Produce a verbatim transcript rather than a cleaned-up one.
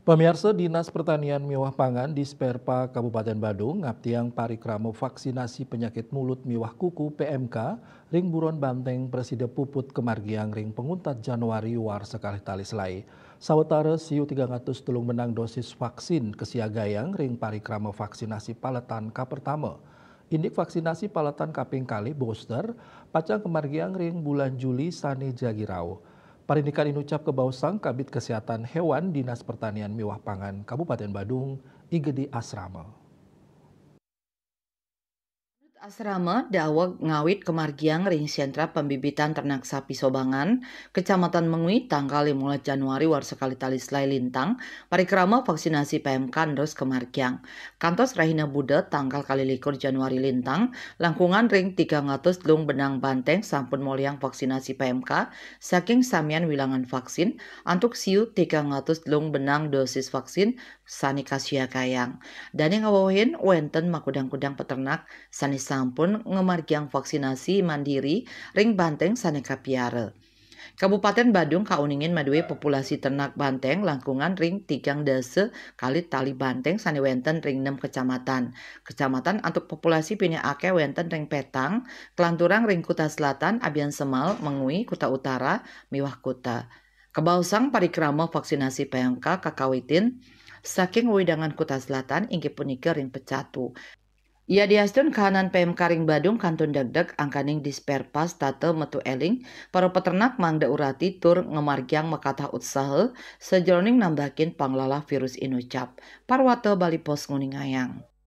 Pamiarsa, Dinas Pertanian miwah Pangan Disperpa Kabupaten Badung ngaptiang parikrama vaksinasi penyakit mulut miwah kuku P M K ring buron banteng prasida puput kamargiang ring panguntat Januari warsa kalih tali selaé. Sawatara siu tigang atus telung benang dosis vaksin kasiagayang ring parikrama vaksinasi paletan kapertama. Indik vaksinasi paletan kaping kalih, booster, pacang kamargiang ring bulan Juli sané jagi rauh. Parindikan inucap kabaosang Kabid Kesehatan Hewan Dinas Pertanian miwah Pangan Kabupaten Badung, I G D Asrama. Asrama daweg ngawit kamargiang ring Sentra Pembibitan Ternak Sapi Sobangan, Kecamatan Mengwi, tanggal lima belas Januari warsa kalih tali selaé lintang, parikrama vaksinasi P M K nerus kamargiang. Kantos rahina Buda, tanggal kalih likur Januari lintang, langkungan ring tigang atus telung benang banteng sampun molihang vaksinasi P M K saking samian wilangan vaksin antuk siu tigang atus telung benang dosis vaksin sané kasiagayang. Dané ngawehin wénten makudang-kudang peternak sané sampun ngamargiang vaksinasi mandiri ring banteng sané kapiara. Kabupaten Badung kauningin madué populasi ternak banteng langkungan ring tigang dasa kalih tali banteng sané wénten ring nem kecamatan. Kecamatan antuk populasi pinih akéh wénten ring Petang, kalanturang ring Kuta Selatan, Abiansemal, Mengwi, Kuta Utara, miwah Kuta. Kabaosang parikrama vaksinasi P M K kakawitin saking wewidangan Kuta Selatan, inggih punika ring Pecatu. Yadiastun kahanan P M K ring Badung kantun degdeg, angkaning Disperpa setata metu éling, para peternak mangda urati tur ngamargiang makatah utsaha sajeroning nambakin panglalah virus inucap. Parwata Bali Post nguningayang.